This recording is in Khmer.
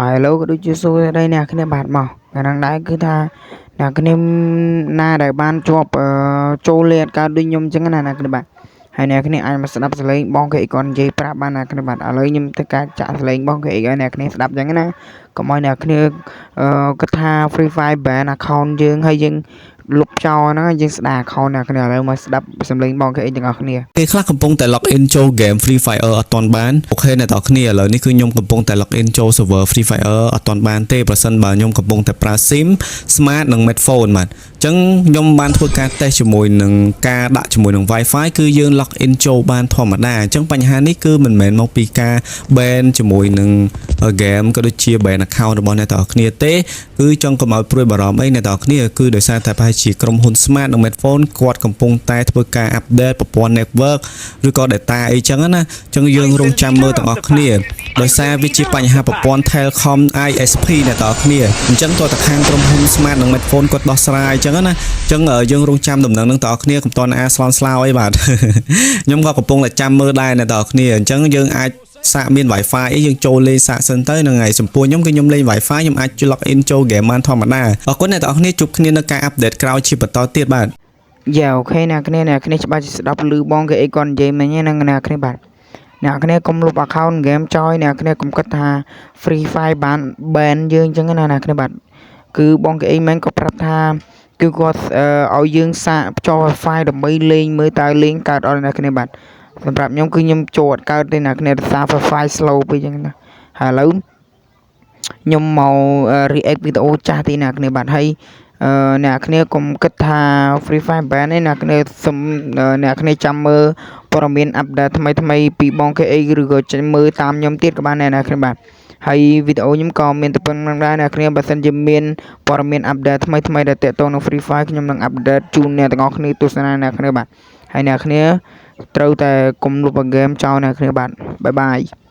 ឥឡូវក៏ដូចជាសួស្តីអ្នកគ្នាបាទមកថ្ងៃហ្នឹងដែរគឺថាអ្នកគ្នាណាដែលបានជាប់ចូលលេងអត់កើតដូចខ្ញុំអញ្ចឹងណាអ្នកគ្នាបាទហើយអ្នកគ្នាអាចមកស្ដាប់សំឡេងបងគេគាត់និយាយប្រាប់បានអ្នកគ្នាបាទឥឡូវខ្ញុំធ្វើការចាក់សំឡេងបងគេឲ្យអ្នកគ្នាស្ដាប់អញ្ចឹងណាកុំឲ្យអ្នកគ្នាគិតថា Free Fire ban account យើងហើយយើងលុបចោលហ្នឹងយើងស្ដារ account អ្នកគ្នាឥឡូវមកស្ដាប់សំឡេងបងគេទាំងអស់គ្នា គេខ្លះកំពុងតែ log in ចូល game Free Fire អត់ទាន់បាន OK អ្នកទាំងអស់គ្នាឥឡូវនេះគឺខ្ញុំកំពុងតែ log in ចូល server Free Fire អត់ទាន់បានទេប្រសិនបើខ្ញុំកំពុងតែប្រើ SIM Smart និង Metfone បាទអញ្ចឹងខ្ញុំបានធ្វើការតេស្តជាមួយនឹងការដាក់ជាមួយនឹង Wi-Fi គឺយើង log in ចូលបានធម្មតាអញ្ចឹងបញ្ហានេះគឺមិនមែនមកពីការ ban ជាមួយនឹង game ក៏ដូចជា ban account របស់អ្នកទាំងអស់គ្នាទេគឺចង់កុំឲ្យព្រួយបារម្ភអីអ្នកទាំងអស់គ្នាគឺដោយសារតែប្រហែលជាក្រុមហ៊ុន Smart និង Metfone គាត់កំពុងតែធ្វើការ update ប្រព័ន្ធ network ឬក៏ data អីចឹងណាអញ្ចឹងយើងរងចាំមើលទាំងអស់គ្នាដោយសារវាជាបញ្ហាប្រព័ន្ធ Telcom ISP អ្នកទាំងអស់គ្នាអញ្ចឹងតើតខាងក្រុមហ៊ុន Smart និង Metfone គាត់ដោះស្រាយអញ្ចឹងណាអញ្ចឹងយើងរងចាំដំណឹងនឹងទាំងអស់គ្នាកុំតន់អាស្លន់ស្លោអីបាទ ខ្ញុំក៏កំពុងតែចាំមើលដែរអ្នកទាំងអស់គ្នាអញ្ចឹងយើងអាចសាកមាន Wi-Fi អីយើងចូលលេងសាកសិនទៅហ្នឹងហើយចំពោះខ្ញុំគឺខ្ញុំលេង Wi-Fi ខ្ញុំអាច log in ចូល game បានធម្មតាអរគុណអ្នកទាំងអស់គ្នាជួបគ្នានៅការ update ក្រោយជាបន្តទៀតបាទ យ៉ា OK អ្នកគ្នាអ្នកគ្នាច្បាស់ជាស្ដាប់ឮបងគេអីគាត់និយាយមិញហ្នឹងអ្នកគ្នាបាទអ្នកគ្នាកុំលុប account game ចោលអ្នកគ្នាកុំគិតថា Free Fire បាន ban យើងអញ្ចឹងណាអ្នកគ្នាបាទគឺបងគេអីមែនក៏ប្រាប់ថាគឺគាត់ឲ្យយើងសាកភ្ជាប់ Wi-Fi ដើម្បីលេងមើលតើលេងកើតអត់អ្នកគ្នាបាទសម្រាប់ខ្ញុំគឺខ្ញុំចូលអត់កើតទេអ្នកគ្នាដោយសារ Wi-Fi slow ពេកអញ្ចឹងណាហើយឥឡូវខ្ញុំមក react វីដេអូចាស់ទីអ្នកគ្នាបាទហើយអឺអ្នកគ្នាកុំគិតថា Free Fire ban ទេអ្នកគ្នាសុំអ្នកគ្នាចាំមើលព័ត៌មាន update ថ្មីថ្មីពីបង KA ឬក៏មើលតាមខ្ញុំទៀតក៏បានដែរអ្នកគ្នាបាទហើយវីដេអូខ្ញុំក៏មានតែប៉ុណ្្នឹងដែរអ្នកគ្នាបើសិនជាមានព័ត៌មាន update ថ្មីថ្មីដែលទាក់ទងនឹង Free Fire ខ្ញុំនឹង update ជូនអ្នកទាំងអស់គ្នាទស្សនាអ្នកគ្នាបាទហើយអ្នកគ្នាត្រូវតែកុំលុបហ្គេមចោលអ្នកគ្នាបាទ bye bye.